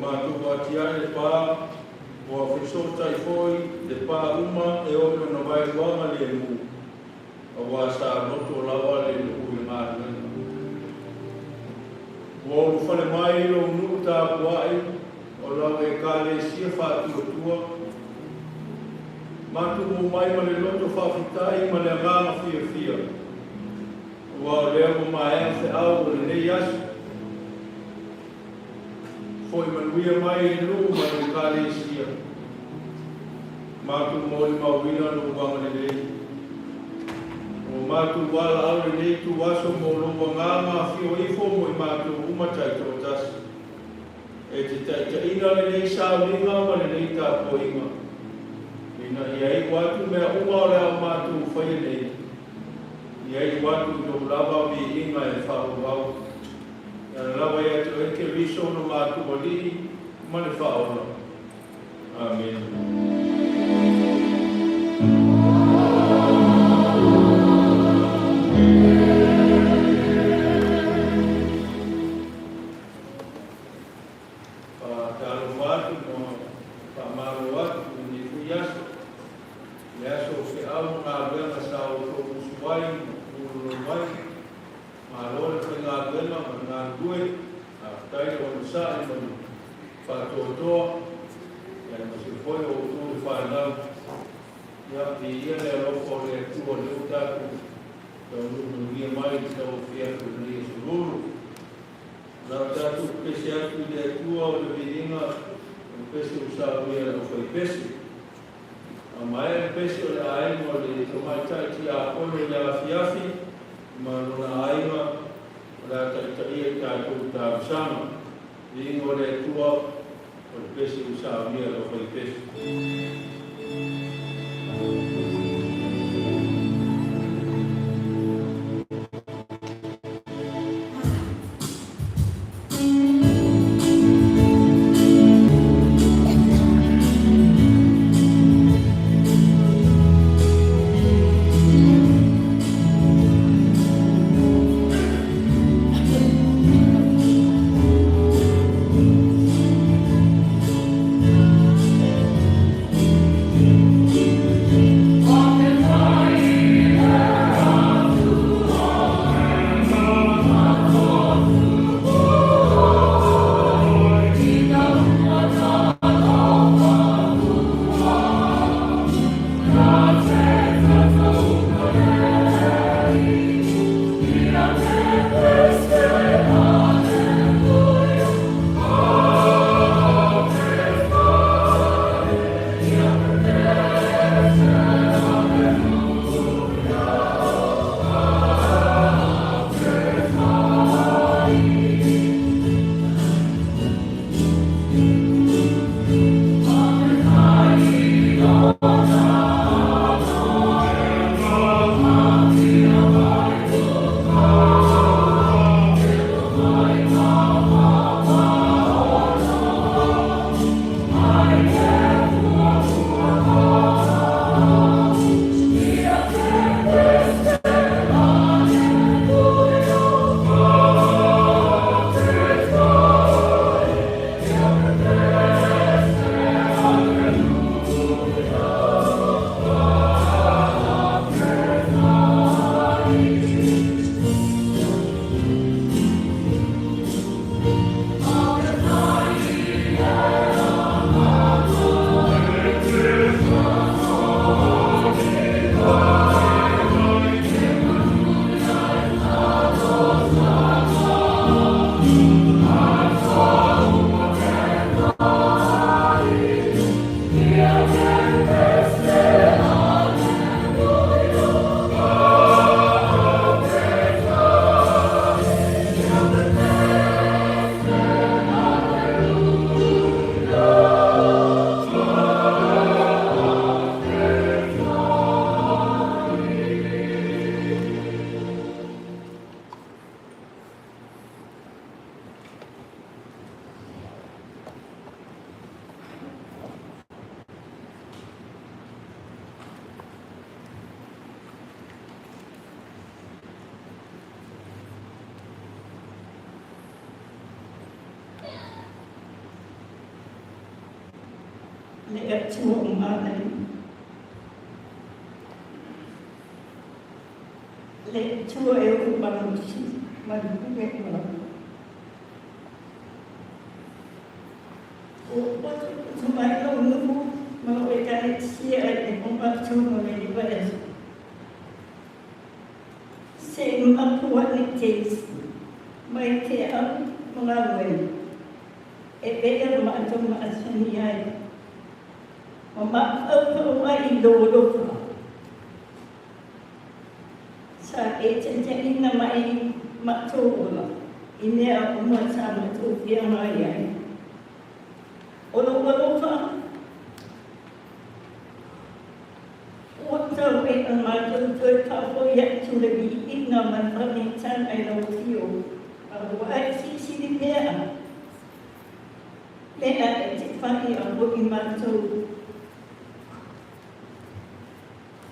Matou atiae le pa, ua fesootai foi le pa uma e oo i lona vaeluaga lemu, aua sa loto lava le nuu i le galuega. Ua ulufale mai lou nuu tapuai o lau Ekalesia faatuatua, matou omai ma le loto faafetai ma le agaga fiafia, aua o lea ua maea feau o lenei aso. Foi manuia mai i le nuu ma le Ekalesia, matou molimauina lou agalelei. Ua matou valaau lenei ituaso mo lou agaga afio ifo mo i matou uma taitoatasi, e te taitaiina lenei sauniga ma lenei tapuaiga, ina ia iu atu mea uma o le a o matou faia nei, ia iu atu i lou lava viiga e faaauau. E ala lava ia te oe Keriso lo matou Alii ma le Faaola. Amene. Faatalofa atu ma faamalo atu i lenei foi aso, le aso o feau ma galuega sa outou usu ai ma pulolou ai. Malo le faigaluega ma le galulue, faafetai le onosai ma le faatoatoa, aemaise foi o outou le fanau. Ia, viia le alofa o le Atua o lea ua tatou taunuu manuia mai i le tauafiafi o lenei aso Lulu. O le a tatou pese atu i le Atua o le viiga o le pese ua saunia e le aufaipese. A maea le pese o le aiga o le tamaitai tiakono i le afiafi ma lona aiga o le a taitaia i tatou talosaga. Viiga o le Atua o le pese ua saunia e le aufaipese. Le Atua o malali. Le Atua e ou malosi ma le pule ma lau. Ua potopoto mai lou nuu ma lou Ekalesia i le 23 o lenei vaiaso. Se i mapu ane Daisy mai te au ma galuega e pei ona matou masani ai ma mafaufau ai i lou alofa. Sa e taitaiina mai matou ola i mea uma sa matou feagai ai. O lou alofa ua tau ina matou toe faafoi atu le viiga ma le faamaitaga i lau afio, a ua ae silisili pea mea e te fai a hoi matou.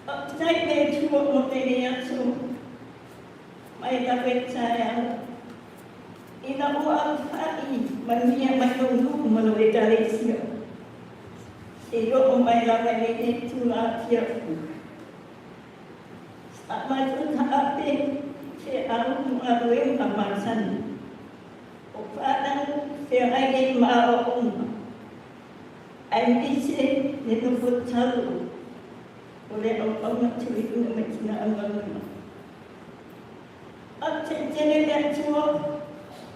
Faafetai le Atua mo lenei aso mai lava i taeao, ina ua alafai manuia mai lou nuu ma lou Ekalesia, seia oo mai lava i lenei itula afiafi. Sa matou taape feau ma galuega masani o fanau feagai ai ma aoaoga, aemaise le nofo talo o le auauna tuuina mai tina auauna. Faafetai le Atua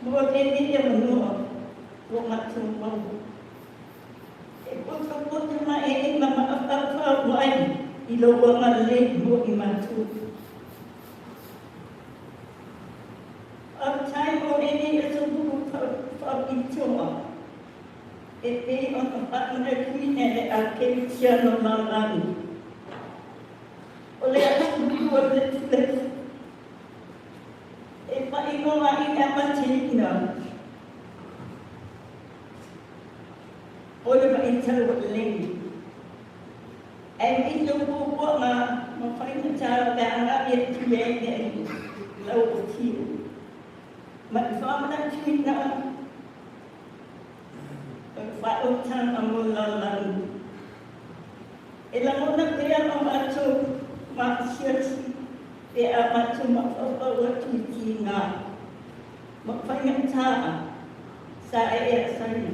mo lenei avanoa ua matou maua. E potopoto mai ai ma mafaufau ai i lou agalelei mo i matou. Faafetai mo lenei aso faapitoa e pei ona faamanatuina e le Akeritiano lalolagi. O le atunuu o le lefulefu e faailoa ai le amataina o le vaitau o le lei. Aemaise o puapuaga ma faigata o le agai atu i ai le lau afio. Ma le faamanatuina o le faautaga mo le lalolagi. E lagona pea lo matou maasiasi pe a matou mafaufau atu i tiga ma faigata sa e asaina.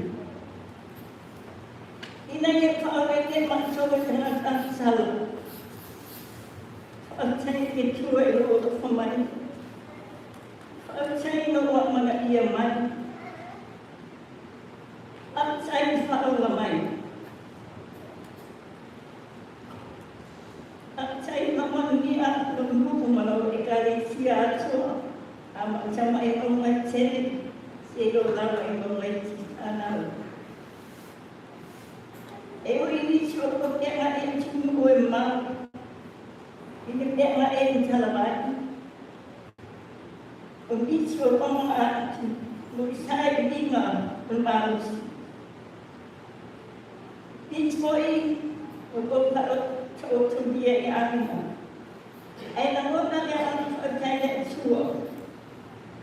Ina ia faaauele matou e tagata sala, faafetai i le Atua i lou alofa mai, faafetai i lou amanaia mai, faafetai i le faaola mai. Faafetai ma manuia lou nuu ma lau Ekalesia atoa a amata mai mauga tele seia oo lava i mauga iti fanau. E ui i nisi o kou peʻa e atunuu e mamao, i le peʻa e i talavai, o nisi o oga atu mo i sailiiliga o le malosi. Nisi foi o kou taotogia i aiga, ae lagona le agaga faafetai i le Atua,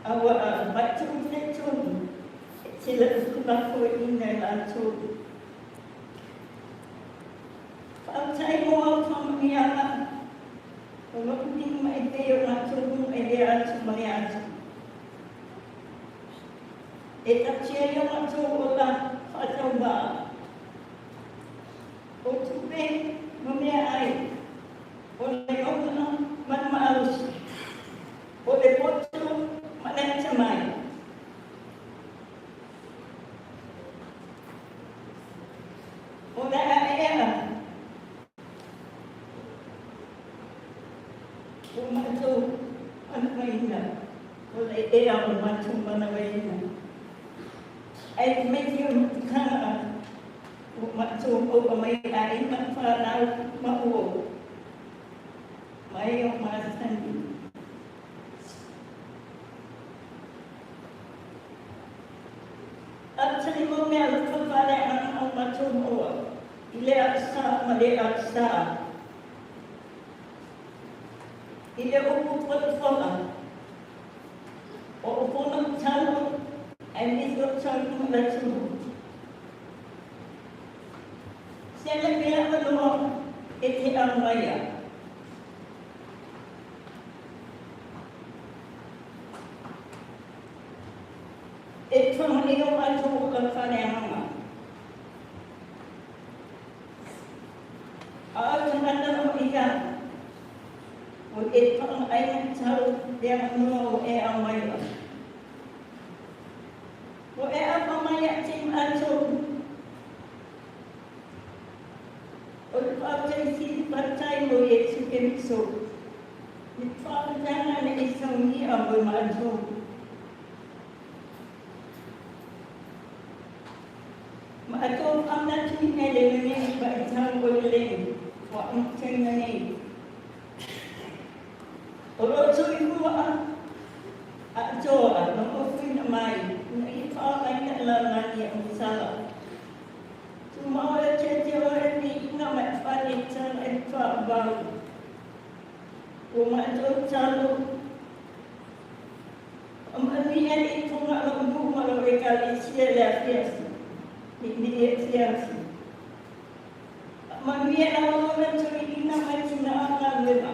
a ua matou talitonu e tele upu lafoaiina e latou. Faafetai mo au faamanuiaga o lo o tuuina mai pea i o matou luma i lea aso ma lea aso. E tautia ai o matou ola faatauvaa, o tupe ma meaai, o le ola ma le malosi, o le poto ma le atamai. O le aea o matou manawaina, o le ea o matou manawaina. Ae maite o matakanga o matou maua mai ai ma whanau ma uo mai o masani. Faafetai mo mea alofa faaleagaga o matou maua i lea sa ma lea sa. I le upu folafola, o o fono talo aemaise o talo ma le atunuu. Tele pea avanoa e te aumaia. E whanganeo atu o ka whareanga. A au tangata o ia, o e whangaina tau te avanoa o e aumaia. O e apa mai a te atu, o le whaataisi patai mo Iesu Keriso. I whaatanga le e saungia mo mātou. Ma atou whanatu ina le mene pa i tau o le lei, wa amtenga nei. O roto i hua a toa, no o fuina mai, na i whaalaina la nani a misala. Tu maua te te ore ni ina mai whare tana e whaabau. O mātou talo, o mani e i tunga lo mbu malo e ka le sia le afiasi. Ni ni e fiasi. Mani e la o na tui ina mai tina anga lema.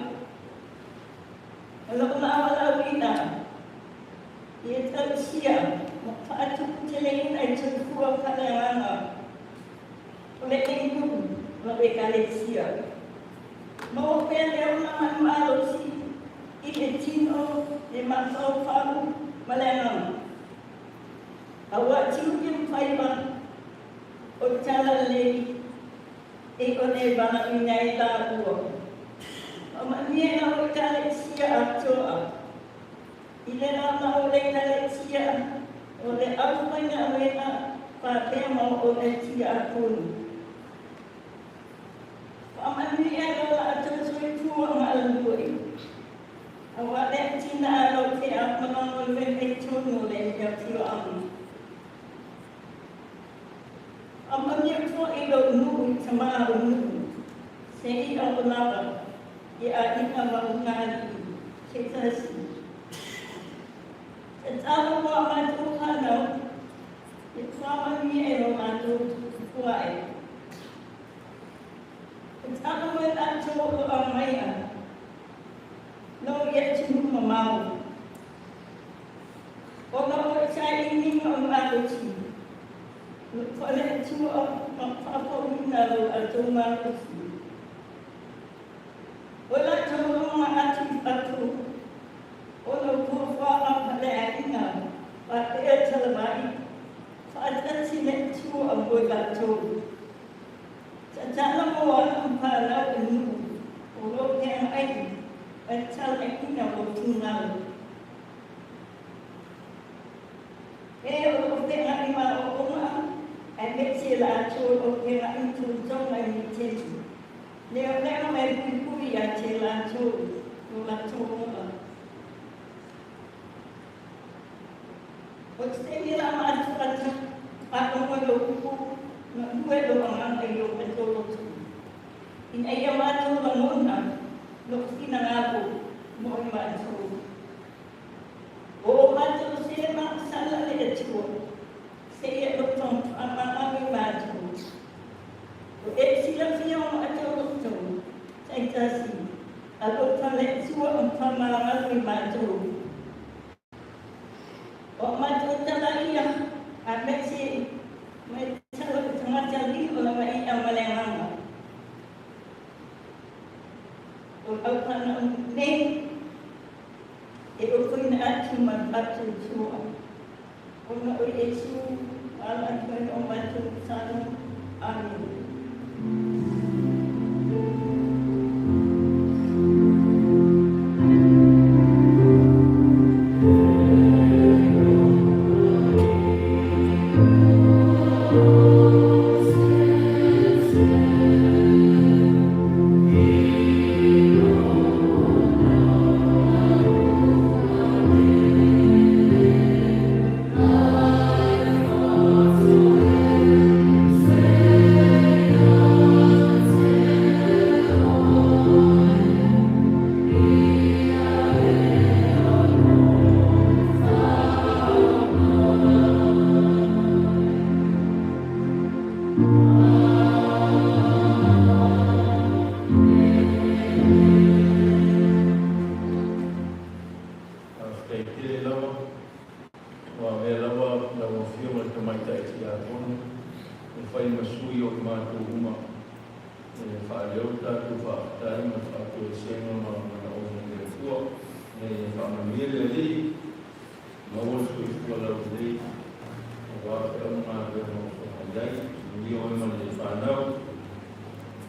O lo na awala uina. I e tau sia, ma whaatu tele ina i tui fua whaleanga. O le ingu, lo e ka le sia. Ma o pea le ona mai malosi, i le tino, le matau wharu, ma le anganga. A ua tiu ke mwhaiwa, o tala le, e o le bana ina i la ua. O ma nie na o tala sia atoa. I le la ma o le tala sia, o le au maina o le na pāpea ma o le tia atonu. Wa mani e la la atu sui pua ma alui. A wa le tina a lo te a manongo le e tonu le ia tio amu. A mani e pua i lo nuu i tamā o nuu. Se i a o lava, i a ina ma o ngāri, ke tasi. Te talo wa mātou whanau, i whamani e lo mātou pua e. Te talo e tātou o a maia, no ia tunu mamau. O la o sai ini o malosi. No whale tua ma whapau ina lo a tō malosi. O la tō ronga atu atu. O lo kua wha pale a ina. Pa te e tala mai. Whaatati le tua a moe la tō. Ta tala mo a ampa lau e nuu. O lo ke ai. E tala ina o tūngalo. E o o te ngai ma o oma, e me te la tō o te ngai tū tonga i te tu. Le o leo me pui pui a te la tō, o la tō ola. O te te la ma atu atu, a o mo lo kuku, na ue lo anganga i o te tō tu. In eia mātou la ngona, lo whina ngāpo, mo i mātou. O o mātou se ma sala le atua, se ia lo tong whamanga mātou. O e sila fia o mātou lo tau, tai tasi, a lo tale atua o whamanga mātou. O mātou tala ia, a me te, me tala tangata li o la mai a maleanga. O au pana nei, e o koina atu ma atu tua. O na o Yesu, ala atu o mātou sano. Amen. Tiakono e fai ma sui o i matou uma e faaleo le tatou faafetai ma le faatoesega ma manaoga i le Atua ina ia faamanuia le Alii, maua le soifua laulelei aua feau ma galuega o feagai ai. Manuia oe ma le fanau.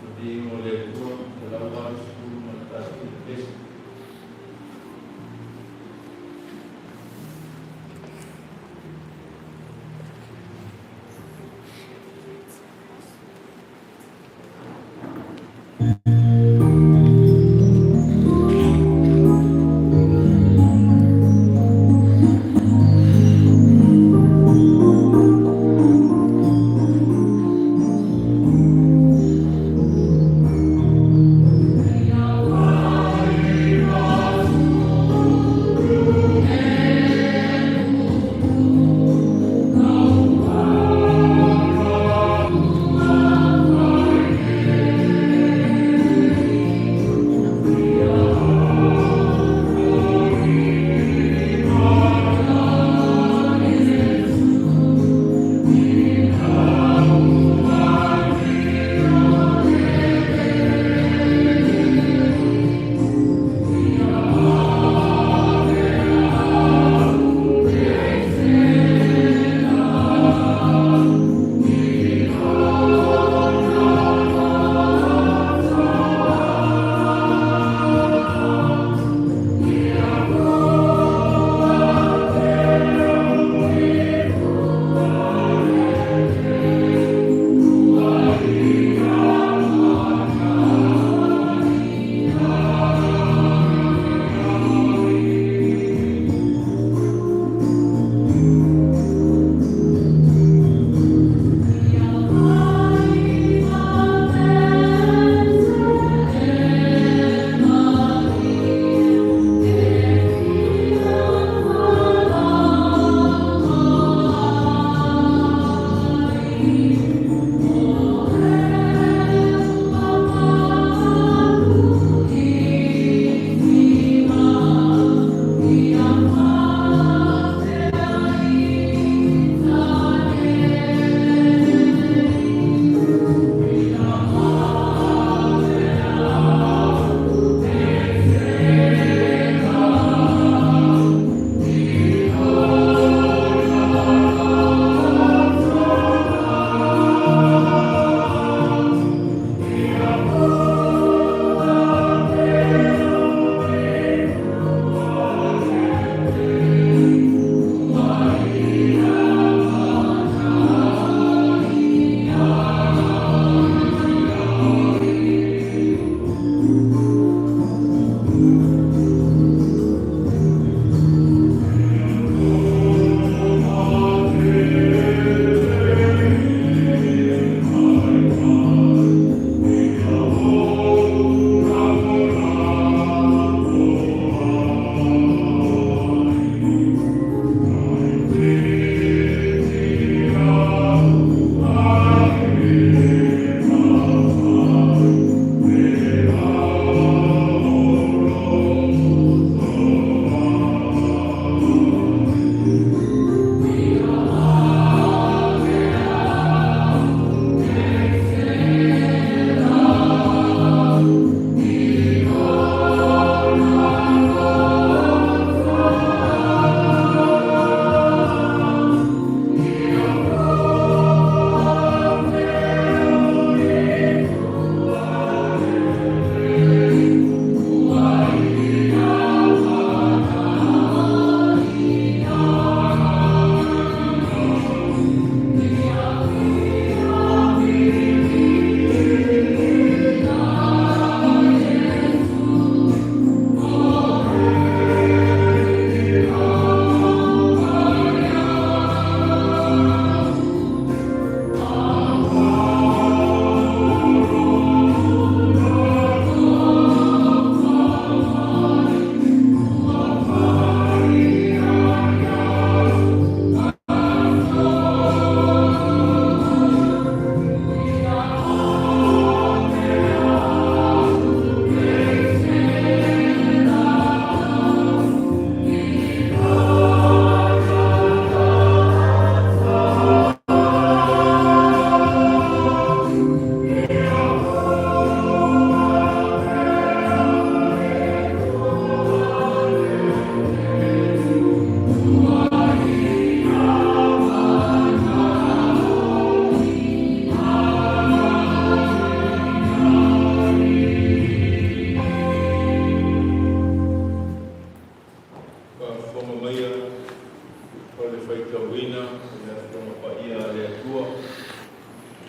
Le viiga o le Atua, 181 le pese.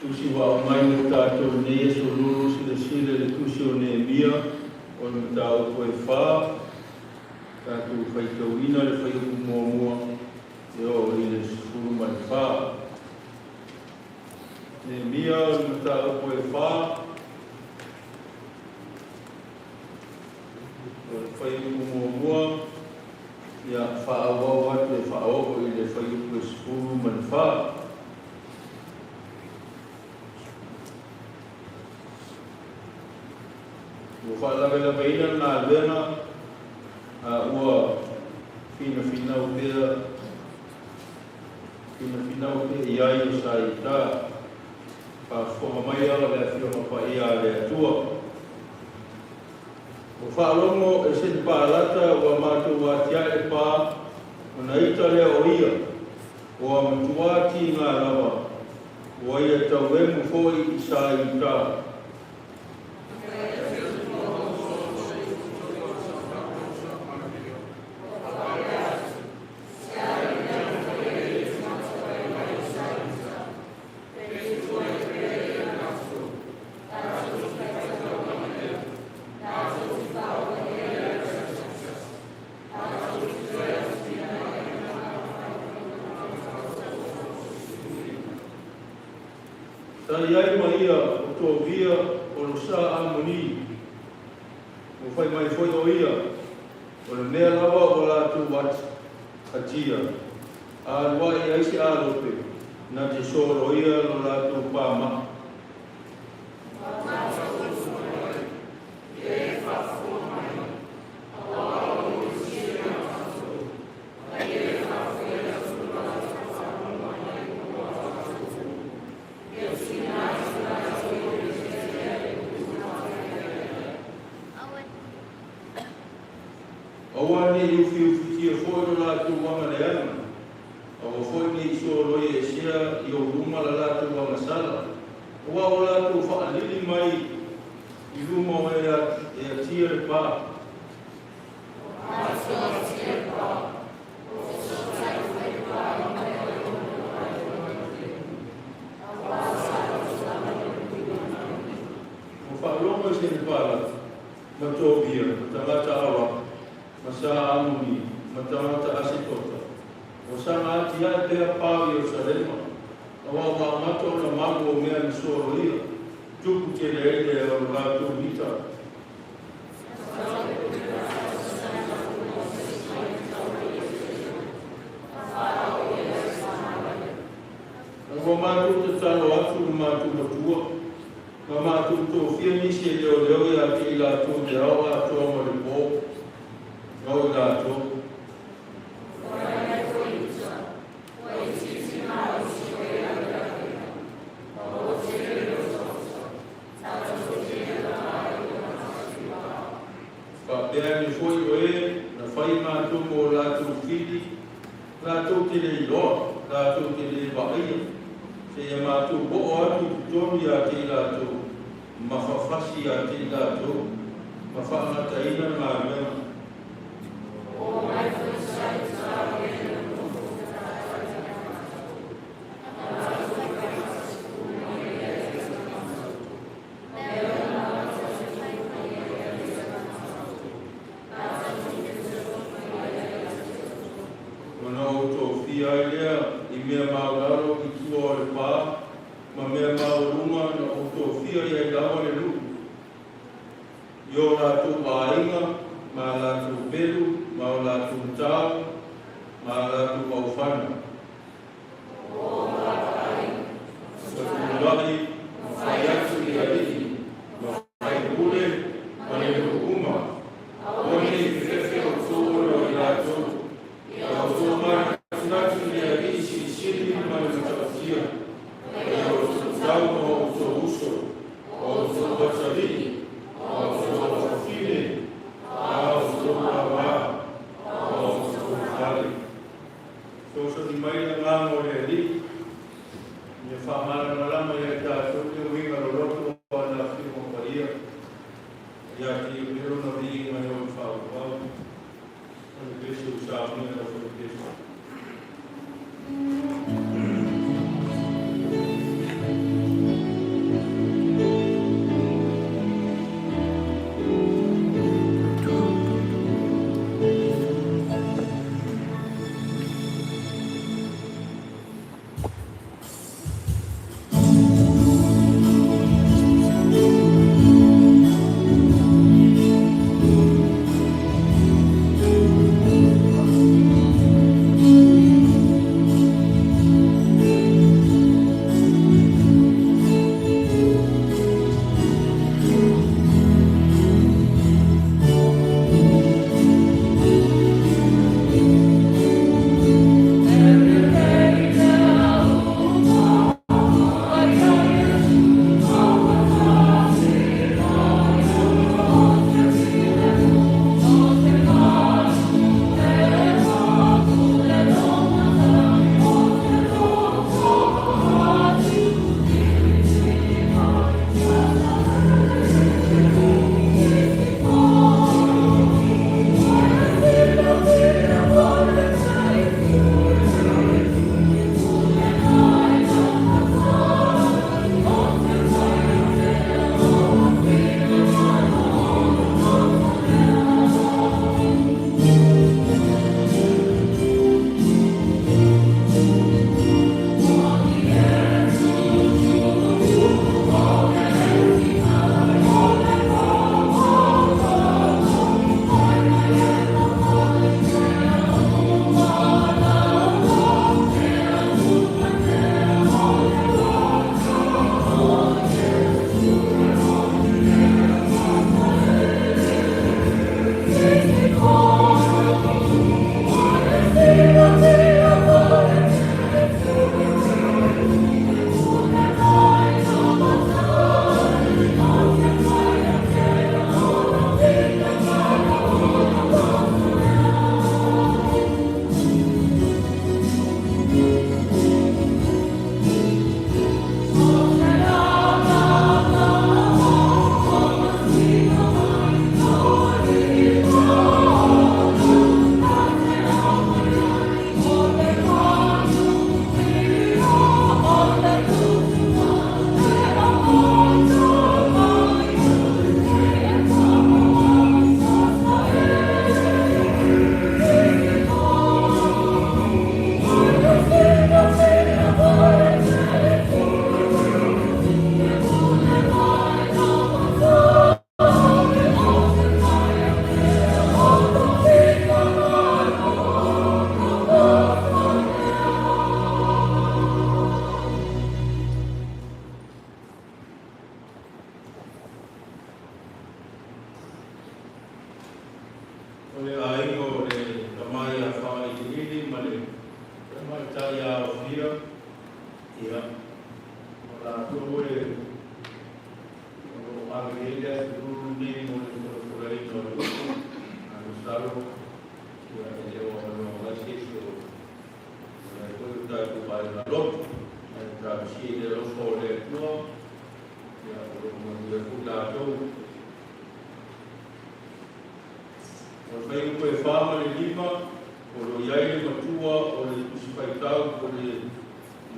Tusi ua aumai mo tatou i lenei aso lulu, silasila i le tusi o Neemia o le mataupu e fa, tatou faitauina le fuaiupu muamua e oo i le 14. Neemia o le mataupu e fa, o le fuaiupu muamua, ia faaauau atu e faaoo i le fuaiupu e 14. Ua faalavelaveina le galuega a ua finafinau pea finafinau pea i ai o sa ita. Faafofoga mai ao le afioga paia a le Atua. Ua faalogo e Senepalata ua matou atiae le pa, ona ita lea o ia, ua matuā tiga lava, ua ia tauemu foi i sa ita. Sa i ai ma ia o Tovia o lo sa Amoni, ua fai mai foi o ia, o le mea lava ua latou atia, a alu ae ai se alope, na te soloia lo latou pama'i. Aua ne i ufiufitia foi lo latou aga leaga, aua foi ne i soloia esea i ou luma la latou agasala, aua ua latou faalili mai i luma o e atia le pa. Ua faalogo e Senepalata, ma Tobia, ma tagata Arapo, ma sa Amoni, ma tagata Asetota, ua saga atiae pea pa o Ierusalema, aua ua amata ona malu o mea na soloia, tupu tele ai le o lo latou ita. Ae ua matou tatalo atu i lo matou Matua, ma matou tofia nisi e leoleo ia te i latou i le ao atoa ma le po, ao i latou. Faapea ane foi o e na fai matou mo latou fili, latou te le iloa, latou te le vaaia, seia matou oo atu i totonu ia te i latou, ma fafasi ia te i latou, ma faagataina le galuega. Ona ou tofia ai lea i mea maualalo i tua o le pa, ma mea maualuga na ou tofia i ai lava le nuu, i o latou aiga, ma a latou pelu, ma o latou tao, ma a latou aofana. Ua tulai ma fai atu i alii ma faipule ma le nuu uma, aua ne i fefefe outou ona o i latou, ia outou manatunatu i le Alii Silisili ma le Matautia, ia outou tau ma outou uso, o outou atalii, ma outou afafine, ma outou tama, ma outou fale. Fesoasoani mai le Agaga o le Alii, ia faamalamalama ia i tatou le uiga loloto o ana Afioga Paia, ia te ia pea Lona viiga e oo i le faavavau. O le pese ua saunia e lau Falepesu. Latou e o lo o ave i ai le aso lulu lenei mo le folafolaina o le upu, ae masalo ia e le o avanoa mai se isi o nai foi o tatou aiga lotu. Ae talosia i le alofa o le Atua, ia o lo o manuia foi latou. O le fuaiupu e 4 ma le 5, o lo o i ai le matua o le Tusi Faitau po o le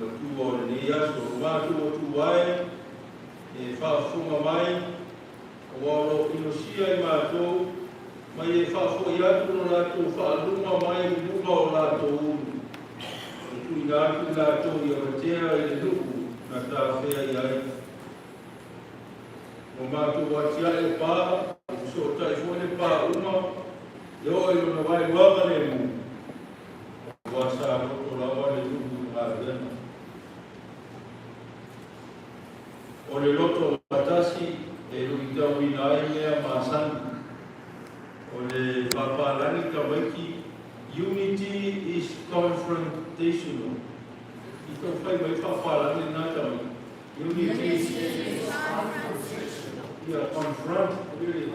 matua o lenei aso. O matou atu ai e faafofoga mai, aua o lo o inosia i matou, ma ia faafoi atu lo latou faaluma mai i luga o latou ulu, e tuuina atu i latou i Amatea i le nuu na tafea i ai. Ua matou atiae le pa, e fesootai foi le pa uma, e oo i lona vaeluaga lemu, aua sa loto lava le nuu i le galuega. O le loto gatasi e luitauina ai mea masani. O le faapalagi tamaiti, Unity is confrontational. I tau fai mai faapalagi lena tamaiti. Unity is yeah, confront, really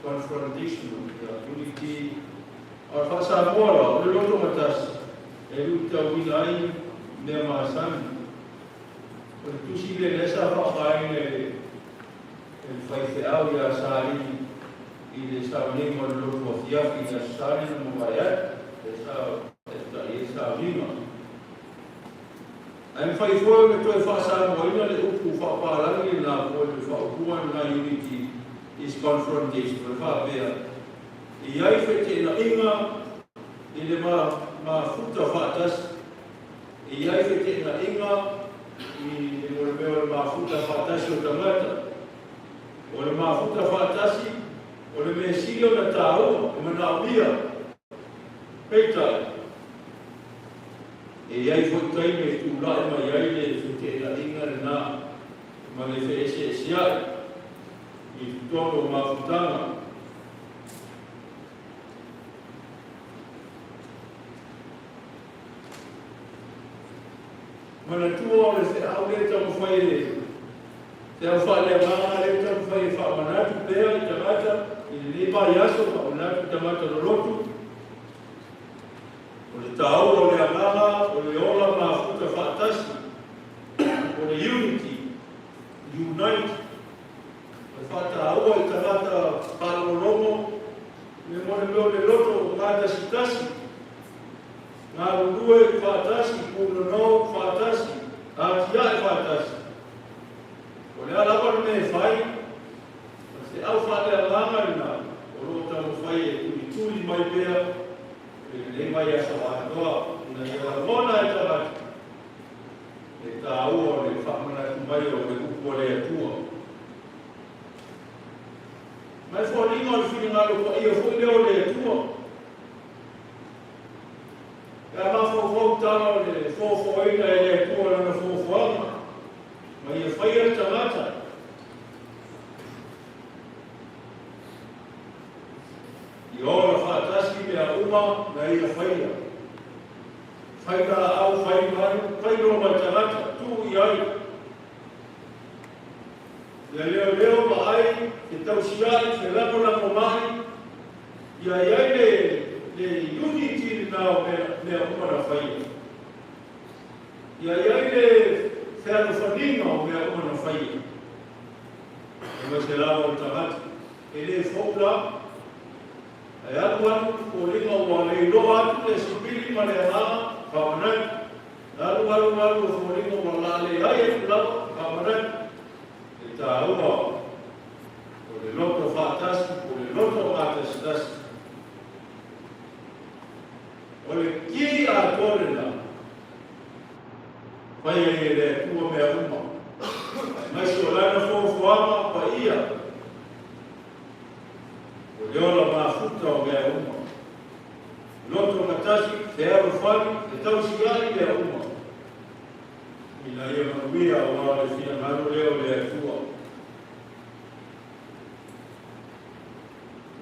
confrontational. Yeah, unity. A o le faa-Samoa la, o le loto gatasi e luitauina ai mea masani. O le tusi lea lea sa faaaogaina e le faifeau ia Salili i le sauniga o le lotu afiafi i le Aso Sa lea na mavae atu, lea sa taitai ai le sauniga. Ae mafai foi ona toe faasamoaina le upu faapalagi lena po o le faaupuga lena unity is confrontation, o le faapea, e i ai feteenaiga i le mafuta faatasi. E i ai feteenaiga i le mo le mea o le mafuta faatasi o tagata. O le mafuta faatasi, o le mea sili ona taua, e manaomia. Peitai, e i ai foi taimi e tulai mai ai le feteenaiga lena ma le feeseeseai i totonu o mafutaga. Manatua o le feau lea e taumafai e feau faaleagaga lea e taumafai e faamanatu pea i tagata i lenei vaiaso, faamanatu i tagata lolotu, o le taua o le agaga o le ola mafuta faatasi, o le unity, unite, o le faataua i tagata faalogologo, le mo le mea o le loto gatasitasi, Galulue faatasi, punonou faatasi, atiae faatasi. O le a lava le mea e fai, o le feau faaleagaga lena o lo o taumafai e tulituli mai pea i lenei vaiaso atoa ina ia lagona e tagata le taua o le faamanatu mai o le upu a le Atua. Ma e foliga o le finagalo paia foi lea o le Atua. Pe a mafaufau tala o le foafoaina e le Atua lana foafoaga, ma ia faia le tagata. Ia ola faatasi mea uma na ia faia. Fai laau, fai manu, fai loa ma le tagata, tuu i ai. Ia leoleo ma ai, fetausiai, felagolagomai, Ia i ai le le unity lena o mea mea uma na faia. Ia i ai le fealofaniga o mea uma na faia. Aemaise lava o le tagata. E le fou la. Ae alu alu foliga ua le iloa atu le sipili ma le agaga faamanatu. Alu alu alu o foliga ua laleai atu lava faamanatu. Le taua O le loto faatasi, o le loto matasitasi. O le ki atoa lena, fai ai e le Atua mea uma, aemaise o lana foafoaga paia, o le ola mafuta o mea uma. Loto gatasi, fealofani, fetausiai mea uma, ina ia manuia aua le finagalo lea o le Atua.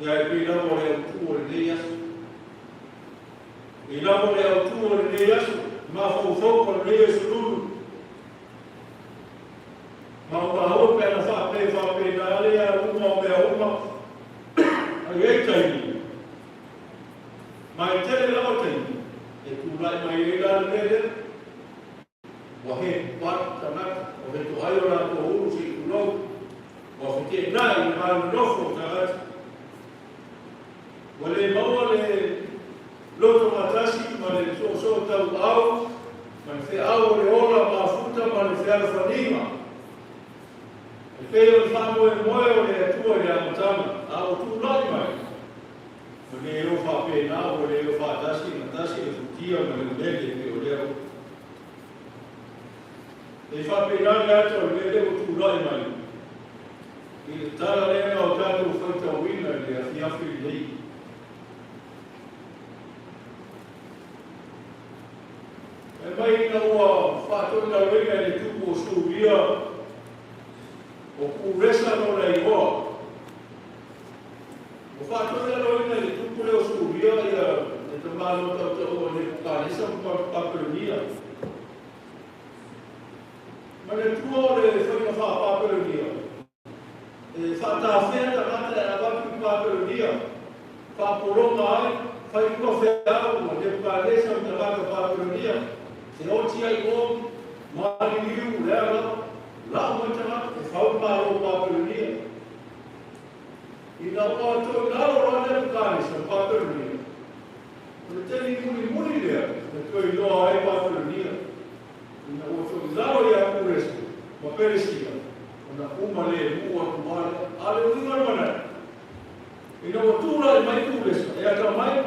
Ia e pei lava o le autu o lenei aso. Pei lava o le autu o lenei aso, mafaufauga o lenei aso lulu. Maumau e pe ana faapea e faapena le aluga o mea uma, a i ai taimi, ma e tele lava taimi, e tulai mai ai la le mea lea, ua headbutt tagata, ua fetoai o latou ulu se i tulou, ua feteenai le va nonofo o tagata. Ua le maua le lotogatasi ma le soosoo tauau ma le feau o le ola mafuta ma le fealofaniga e pei o le faamoemoe o le Atua i le amataga, a ua tulai mai, ua le o faapena, ua le o faatasi na tasi le futia ma le ulele e pei o lea upu. E faapena le ata o le mea lea ua tulai mai i le tala lea na o tatou faitauina i le afiafi lenei. Fai mai ina ua faatoilaloina e le tupu o Suria o Kuresa lona igoa. Ua faatoilaloina e le tupu lea o Suria ia le tamaloa tautaua o Nepukanesa ma Papelonia. Manatua o le faiga faa-Papelonia, e faatafea tagata e avatu i Papelonia, faapologa ai, fai uma feau a Nepukanesa ma tagata Papelonia, e oti ai o, maliliu, le a lava, lau mai tagata, e fau le Malo o Papelonia. Ina ua toilalo loa Nepukanesa ma Papelonia, o le taimi mulimuli lea na toe iloa ai Papelonia. Ina ua toilalo ia Kuresi ma Peresia, ona uma lemu atu lava lea. A o le uiga o le manatu, ina ua tulai mai Kuresa e atamai,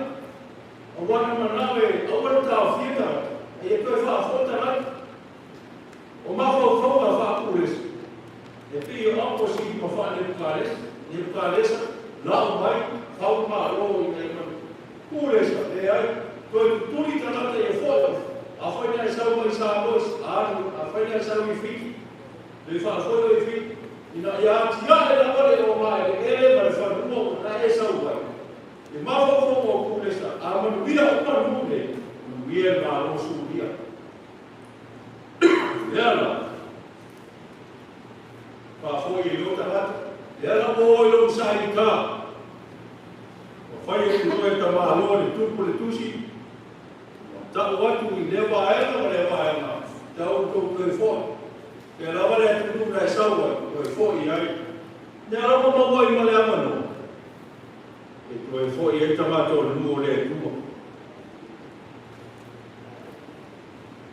aua na manao e aua le taofia tagata, a ia toe faafoe tagata. O mafaufauga faa-Kuresi, e pei o opposite ma faa-Nebukalesa. Nebukalesa, lau mai, fau le Malo ina ia manuia. Kuresa, leai, toe tutuli tagata ia foi. Afai na e sau mai Samoa, alu, afai na e sau i Fiti, toe faafoi oe i Fiti, ina ia atiae lava le ogaeleele ma le fanua ua na e sau ai. E mafaufauga o Kuresa, a manuia uma nuu nei, manuia le Malo Suria. Lea la, faafoi e lou tagata, lea la ua o i lou sailika. Ua fai atu loa e tamaloa le tupu le tusi, ua tau atu i lea vaega ma lea vaega, tau tou toe foi. Pea lava le atunuu na e sau ai, toe foi ai. Lea la ua maua ai ma le avanoa, e toe foi ai tagata o le nuu o le Atua.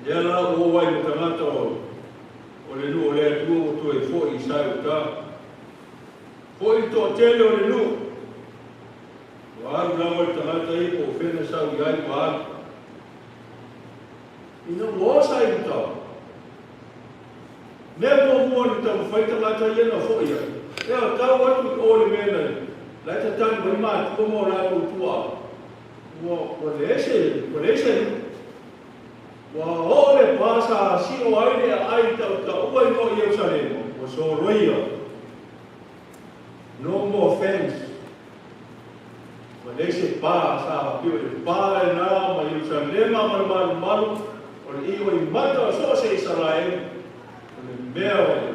Lea la ua o ai ma tagata o le nuu o le Atua ua toe foi i Sae-uta. Foi le toatele o le nuu. Ua alu lava le tagata ia po o fea na sau i ai ua alu. Ina ua o Sae-uta, mea muamua na taumafai tagata ia na foi ai, ea tau atu i o le mea na la e tatali mai matua ma o latou tuaa. Ua leai se, ua leai se nuu. Ua oo le pa sa sio ai le aai tautaua i mua i Ierusalema, ua soloia. No more fence. Ua leai se pa sa pio le pa lena ma Ierusalema ma le malumalu o le io i mata o so o se Isaraelu. O le mea o le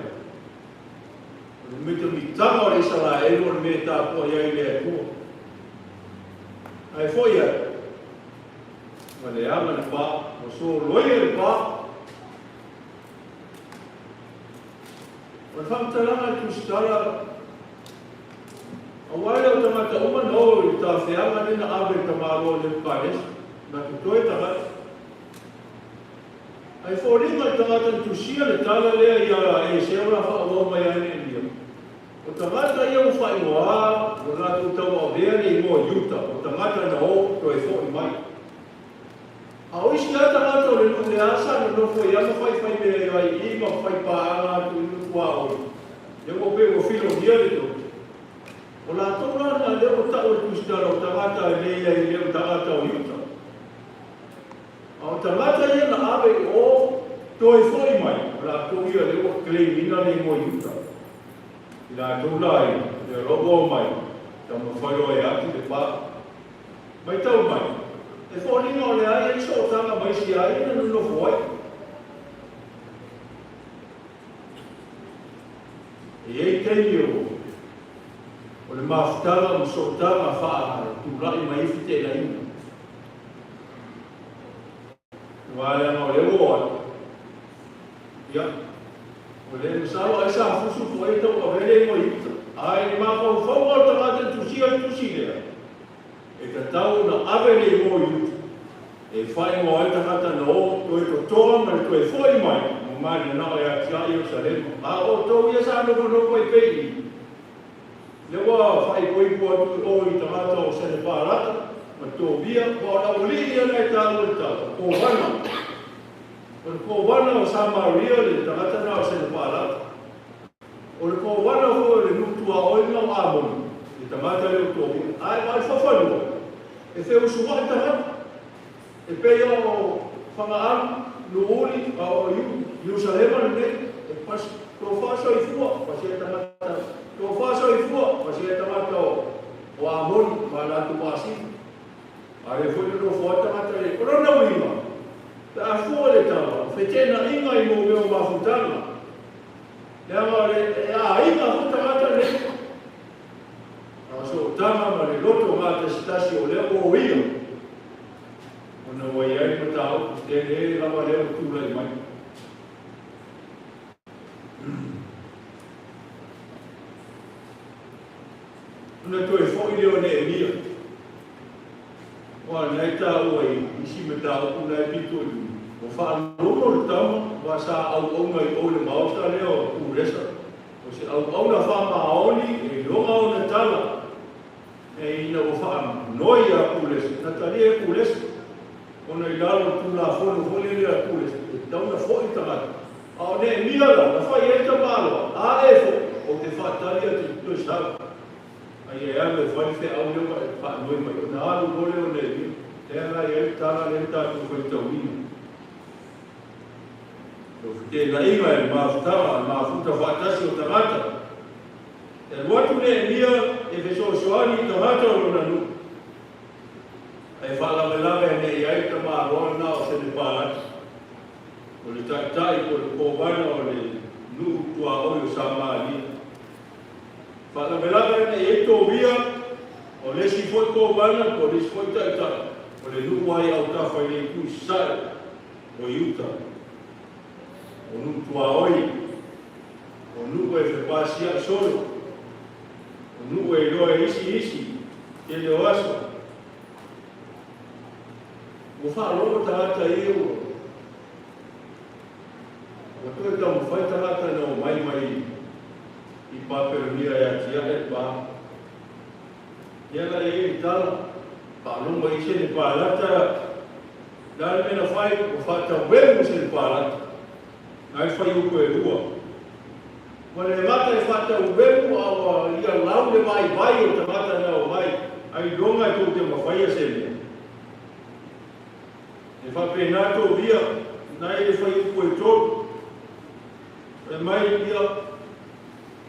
o le mitamitaga o le Isaraelu o le mea e tapuai ai le Atua. Ae foi ai, Ua leaga le pa, ua soloia le pa. O le faamatalaga a le Tusitala, aua e le o tagata uma na o i le tafeaga lea na ave e le tamaloa o Nebukanesa, na totoe tagata. Ae foliga i le tagata na tusia le tala lea ia Esea o le a faaauau mai ai Neemia. O tagata ia ua faaigoa ua latou tauavea le igoa Iuta, o tagata na o toe foi mai. A o isi lava tagata o le nuu le asa nonofo ai ma faifai mea ai i ma fai paaga atu i nuu tuaoi, lea ua pei ua filogia le toto. O latou la na lea ua tau e le Tusitala o tagata e leai e le o tagata o Iuta. A o tagata ia na ave i o toe foi mai, o latou ia lea ua claim ina le igoa Iuta. I latou la ia, lea loa ua omai, taumafai loa e ati le pa. Matau mai, e foliga o le a i ai sootaga ma isi aiga na nonofo ai. E i ai taimi o o le mafutaga ma sootaga faatulai mai ai feteenaiga. Aua leaga o lea ua oo atu, ia, o lea masalo ai sa fusu po o ai e tauavea le igoa i uta. A i le mafaufauga o le tagata e tusia le tusi lea, e tatau ona ave le igoa i uta e faaigoa ai tagata na o toe totoa ma le toe foi mai ma mananao e atiae Ierusalema. A o outou ia sa nofonofo ai pea i i, lea ua faaipoipo atu i o i tagata o Senepalata ma Tobia, aua o le aualii ia na e taua i le tala, o Kovana. O le Kovana o Samaria le tagata lena o Senepalata. O le Kovana foi o le nuu tuaoi lena o Amoni, le tagata lea o Tobia. Ae vaai le fafanua, e feusuai tagata, e pei o Fagaalu, Nuuuli, a o Ierusalema lenei, e pasi tofa soifua, pasi ai tagata, tofa soifua, pasi ai tagata o Amoni ma latou asini. A lea foi na nofo ai tagata e. O lona uiga, pe a fua le tala, o feteenaiga i mea o mafutaga, leaga o le e aiga foi tagata nei. A o sootaga ma le loto gatasitasi o lea ua oia, ona ua i ai le mataupu tele lava lea ua tulai mai. Ona toe foi lea o Neemia. Aua o lena e taua i isi mataupu la e pito i luga, ua faalogo le tama aua sa auauna i o i le maota lea o Kuresa, o se auauna faamaoni e iloga ona tala, e ina ua faanoi ia Kuresa, na talia e Kuresa, ona i lalo o le Tulafono foi lele a Kuresa, e tatau ona foi tagata. A o Neemia la, na fai ai tamaloa, a e foi, ou te faatali atu i te toe sau. A ia e alu e fai le feau lea ua e faanoi mai, ona alu loa lea o Neemia. Lea la e i ai le tala lea na tatou faitauina. O feteenaiga e le mafutaga, le mafuta faatasi o tagata. E alu atu Neemia e fesoasoani i tagata o lona nuu, ae faalavelave ane i ai le tamaloa lena o Senepalati, o le taitai po o le kovana o le nuu tuaoi o Samaria. Faalavelave ane i ai Tobia, o le isi foi kovana po o le isi foi taitai o le nuu lava i autafa i le itu i sasae o Iuta, o nuu tuaoi, o nuu e fepasia'i solo, o nuu e iloa e isi isi tele o aso. Ua faalogo tagata ia ua Ua toe taumafai tagata na omai mai i Papelonia e atiae le pa. Lea la e i ai le tala, faalogo ai se Nepalata, le a le mea na fai, ua faatauemu se Nepalata. Na ai fuaiupu e lua. Ua le gata e faatauemu a ua ia lau le vaivai o tagata na omai, ailoga e tou te mafaia se mea. E faapena Tovia, na e le fuaiupu e tolu. Fai mai ia,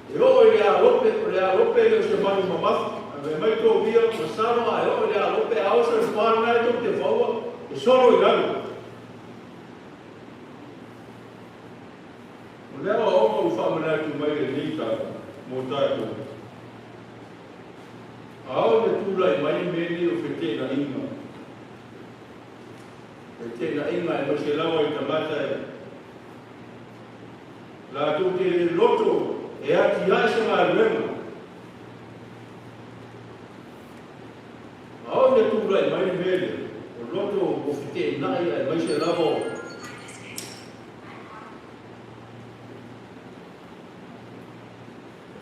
e oo i le alope, o le alope e le o se manu mamafa. Ae fai mai Tovia, masalo a e oo i le alope a oso i le pa lena e tou te faua, e solo i lalo. O le aoaoga ua faamanatu mai lenei tala mo tatou. A oo ina tulai mai mea nei o feteenaiga, feteenaiga aemaise lava i tagata e latou te le loto e atiae se galuega. A oo ina tulai mai le mea lea, o loto ua feteenai aemaise lava o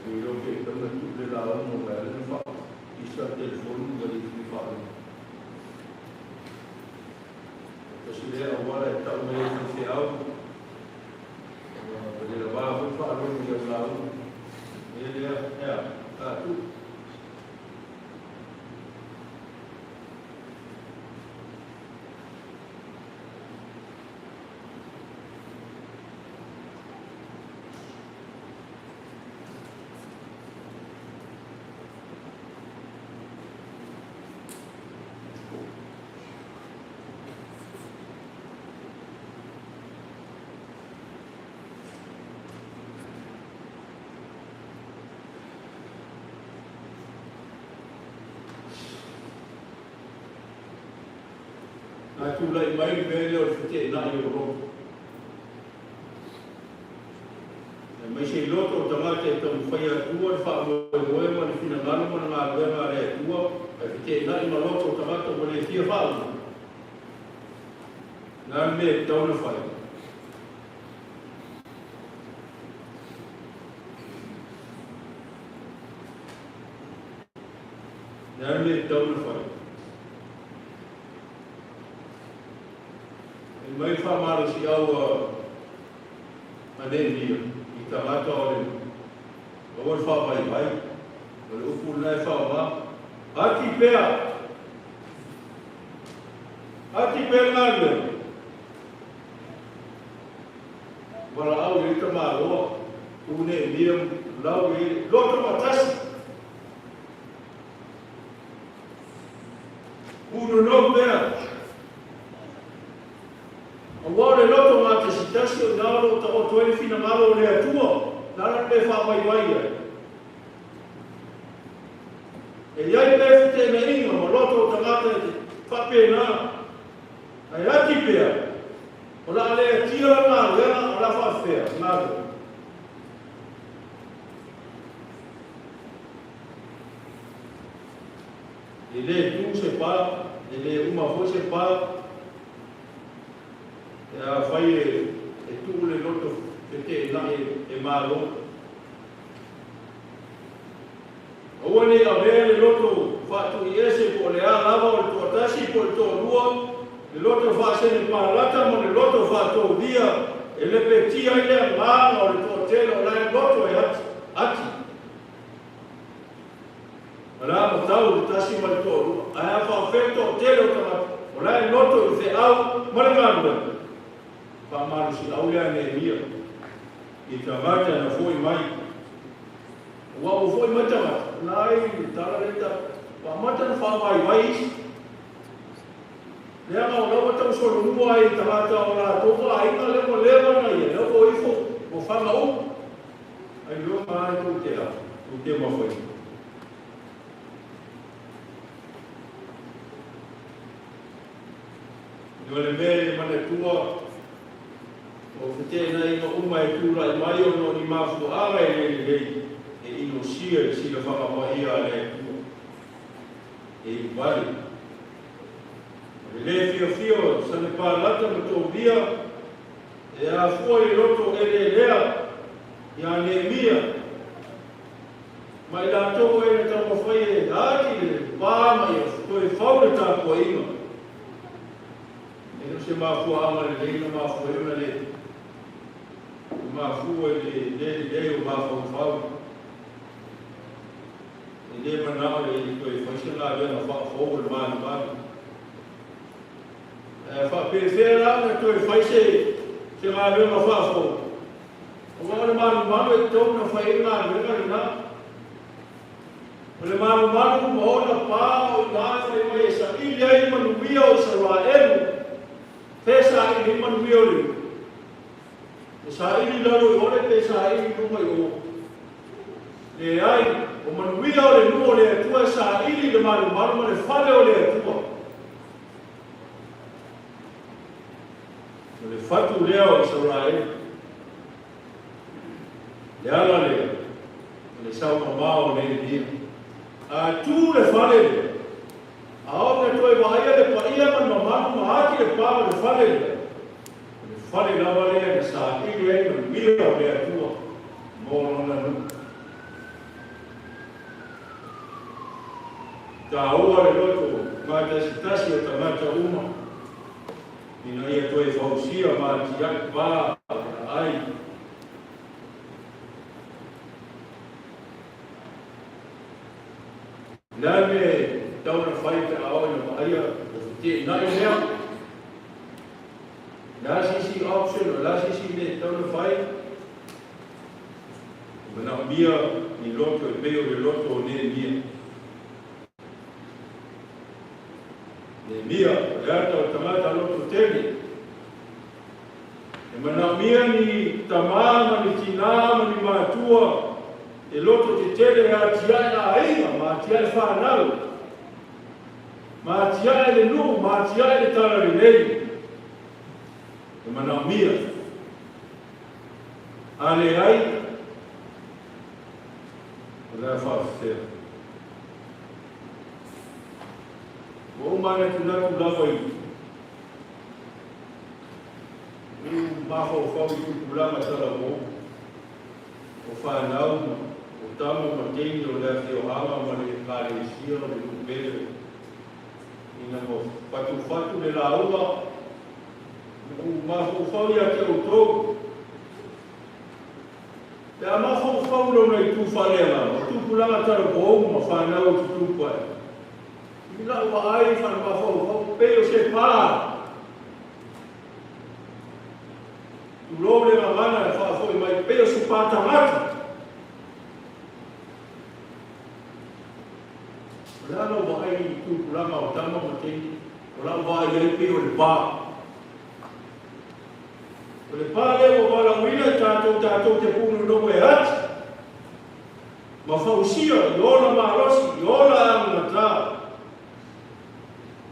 Le iloa pe tatau ona tuu le lauga mai ala na faaisa le telefoni ua le fia faalogo. Tasi lea auala e tau mai ai faifeau, ua le lavā foi faalogo i au lauga. E lea, ea, a tuu. Ae tulai mai le mea lea o le feteenai o loto. Aemaise i loto o tagata e taumafai atua le faamoemoe ma le finagalo ma le galuega a le Atua, ae feteenai ma loto o tagata ua le fia faauma. O le a le mea e tatau ona fai? O le a le mea e tatau ona fai? Fai mai le faamalosiau a Neemia i tagata o le aua le faavaivai, o le upu lena e faaaoga, ati pea, ati pea le galuega. Valaau i ai tamaloa, tu Neemia lau i ai loto faatasi. Punonou pea. Aua o le loto matasitasi o i ina o lo o taoto ai le finagalo o le Atua, o le a la le mea e faavaivai ai? E i ai pea feteenaiga ma loto o tagata e faapena, ae ati pea, o le a le atia la galuega, o le a faafefea galuega? E le tu se pa, e le uma foi se pa, e afai e tuu le loto feteenai e malo. Aua ne i avea le loto faatuiese po o le a lava o le toatasi po o le toalua, le loto faasene palata ma le loto faatoulia e lepetia ai le agaga o le toatele o la e loto e ati, ati. O le a matau le tasi ma le toalua, ae a faafefea le toatele o tagata o la e loto i le feau ma le galuega? Faamalosiau lea a Neemia i tagata na foi mai. Aua ua foi mai tagata, o la e i le tala lea ta, ua amata ona faavaivai isi. Leaga o la ua tau solomua ai i tagata o latou vaaiga lea ua leva ona i ai, lea ua o ifo ua faga uma. Ailoga lava e tou te a, tou te mafaia. O le mea e manatua, o feteenaiga uma e tulai mai ona o ni mafuaaga e le lelei, e inosia i le silafaga paia a le Atua. E iuvale. O le le fiafia o Sanepalata ma Tobia e afua i le loto eleelea ia Neemia ma i latou e na taumafai e ati le pa ma ia toe fau le tapuaiga. E le o se mafuaaga lelei na mafua ai ona le mafua i le le lelei o mafaufau. E le manao e toe fai se galuega faafou o le malumalu. Ae faapefea la ona toe fai se galuega faafou? Aua o le malumalu e tatau ona fai ai le galuega lena. O le malumalu ma ona pa o i ina e fai mai e saili ai le manuia o Isaraelu. Fea e saili ai manuia o le nuu? E saili i lalo i ole pe saili i luga i o? Leai, o manuia o le nuu o le Atua e saili i le malumalu ma le fale o le Atua. O le fatu lea o Isaraelu. Le ala lea, o le sau mamao o Neemia. A tu le fale lea, a ona toe vaaia le paia ma le mamalu ma ati le pa o le fale lea, o le fale lava lea na saili ai manuia o le Atua mo lona nuu. Taua le loto matasitasi o tagata uma ina ia toe fausia ma atiae pa o le aai. O le a le mea e tatau ona fai pe a oo ina vaaia ua feteenai mea? O le a se isi option, o le a se isi mea e tatau ona fai? E manaomia ni loto e pei o le loto o Neemia. Neemia, o le ata o tagata loto tele. E manaomia ni tamā ma ni tinā ma ni matua e loto tetele e atiae aiga ma atiae whanau. Ma atiae le nuu ma atiae le talalelei e manaomia. A leai, o le a faafefea? Ua ou manatunatu lava i ou mafaufau i tupulaga talavou, o fanau ma o tama ma teine o le afioaga ma le ekalesia o le nuu pele. Ina ua fatufatu le lauga, na ou mafaufau ia te outou. Pe a mafaufau lona itu faaleagaga, o tupulaga talavou ma fanau o tutupu ae. I lau vaai faale-mafaufau, pei o se pa. Tulou le gagana e faafoi mai, pei o se pa tagata. O le a lau vaai i tupulaga o tama ma teine? O lau vaai ai pei o le pa. O le pa lea ua valaauina i tatou, tatou te punonou e ati ma fausia i ona malosi, i ona agatā.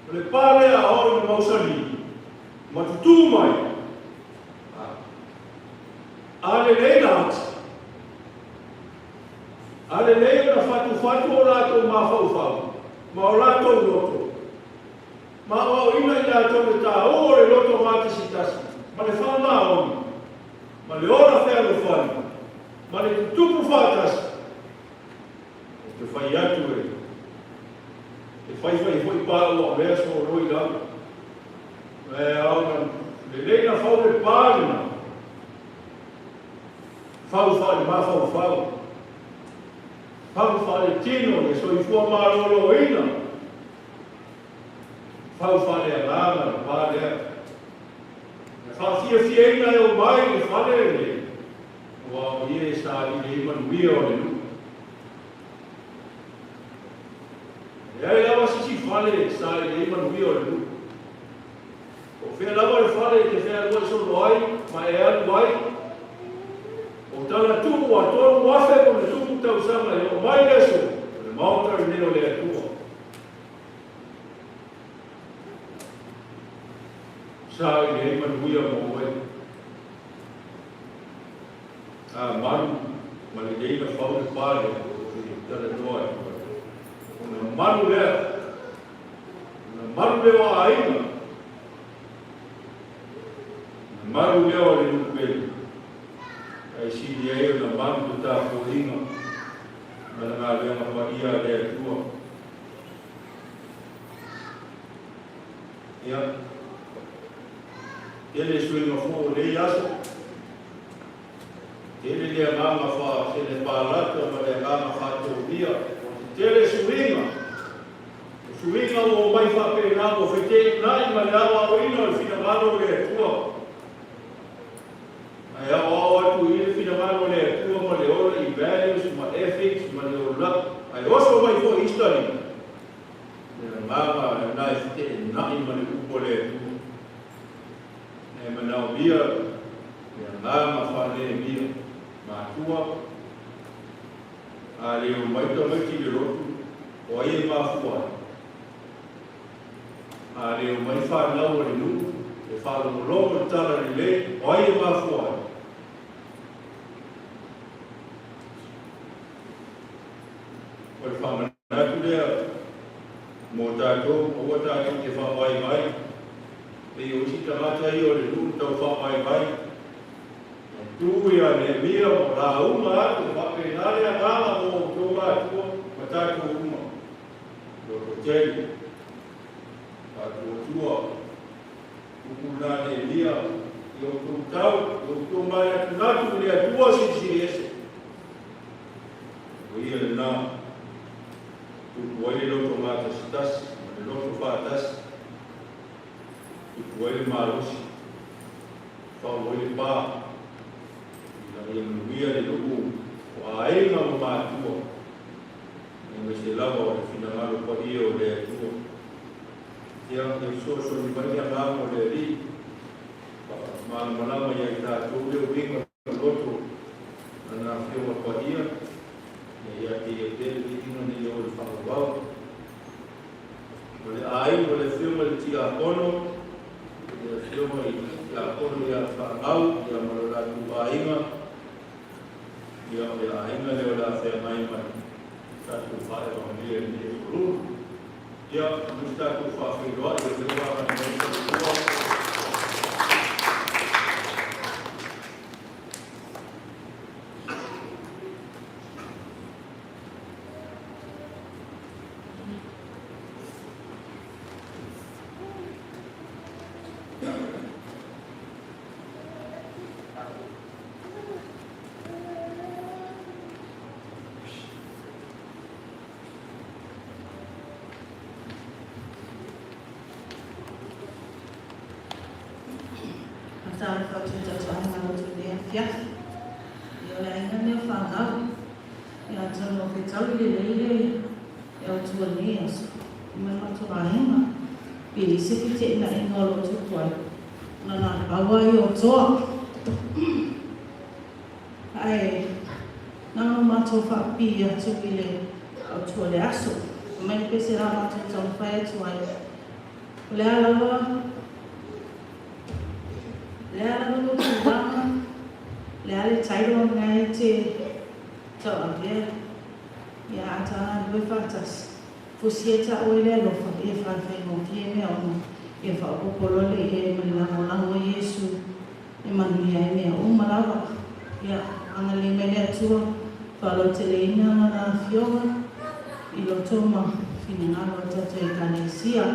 O le pa lea a oo ina mausali ma tutū mai, a lelei na ati, a lelei ona fatufatu o latou mafaufau ma o latou loto, ma aoaoina i latou le tāua o le loto gatasitasi ma le faamaoni, ma le ola fealofani, ma le tutupu faatasi. Ou te fai atu e, e faifai foi pa ua avea soloi lalo. Ae ao na lelei na fau le pa lena, fau faale-mafaufau, fau faale-tino le soifua maloloina, fau faale-agaga le pa lea. E faafiafiaina e omai i le fale lenei, aua o ia e saili ai manuia o le nuu. E leai lava sisi fale e saili ai manuia o le nuu. Po o fea lava le fale e te fealuai solo ai ma e alu ai, o tala tuu a 3,000 ma ona tupu tausaga e oo mai le aso, o le Maota lenei o le Atua. Saili ai manuia mo oe. A malu ma lelei na fau le pa lea ou te talanoa atu ai. Ona malu lea, ona malu lea o aiga, ona malu lea o le nuu pele, ae sili ai ona malu le tapuaiga ma le galuega paia a le Atua. Ia, tele suiga fou o nei aso, tele le agaga faa-selepalata ma le agaga faataulia, ua tetele suiga. O suiga ua omai faapena ua feteenai ma le aoaoina o le finagalo o le Atua. Ae aoao atu i le finagalo o le Atua ma le ola i values ma ethics ma le ola, ae oso mai foi isi talii, le agaga lena e feteenai ma le upu a le Atua. E manaomia le agaga faa-Nehemia, matua, a le omai tamaiti i le lotu, o ai e mafua ai? A le omai fanau a le nuu e faalogologo i le tala lelei, o ai e mafua ai? O le faamanatu lea mo tatou, aua tatou te faavaivai, pei o isi tagata ia o le nuu tau faavaivai. E tu ia Nehemia ma lauga atu, e faapena le agaga mo outou matua ma tatou uma. Loto tele, faatuatua, upu na Nehemia, i outou tau, i outou manatunatu i le Atua Silisili Ese. O ia lena, tupu ai le loto gatasitasi ma le loto faatasi, tupu ai le malosi, fau ai le pa, ina ia manuia le nuu o aiga ma matua, aemaise lava o le finagalo paia o le Atua. Ia, ia fesoasoani mai le Agaga o le Alii, faamalamalama ia i tatou le uiga o le loto a na Afioga Paia, ina ia te ia pea le viiga nei o le faaauau. O le aiga o le afioga i le Tiakono, le afioga i le Tiakono ia Faagau, ia ma lo latou aiga, ia o le aiga lea o le a feagai ma le tatou faaevagelia i lenei aso Lulu. Ia, mo se tatou faafeiloai o lea ua agai mai le faletua. Faatalofa atu i le tautaoga loto i lenei afiafi. Ia o le aiga lenei o Fagau. Ia atonu ua fetaui lelei le autu o lenei aso ma le matou aiga. Pe i ai se feteenaiga o lo o tupu ai, na ona pau lava ia o toa. Ae na ona matou faapipii atu i le autu o le aso. Aumai le pese la matou taumafai atu ai. O le a lava le a lava lou tulaga, o le a le title lena e te tauavea, ia a ta galulue faatasi, fusi e ta'u ai le alofa, ia faafaigofie mea uma, ia faaopoopo loa le i ai ma le lagolago a Iesu e manuia ai mea uma lava. Ia agalelei mai le Atua, faalauteleina Lana Afioga i loto ma finagalo o le tatou Ekalesia.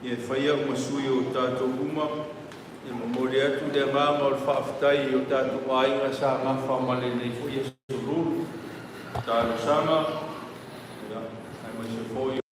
Ia e fai au ma sui o tatou uma e momoli atu le agaga o le faafetai i o tatou aiga sa gafa ma lenei foi aso lulu talosaga, ia, aemaise foi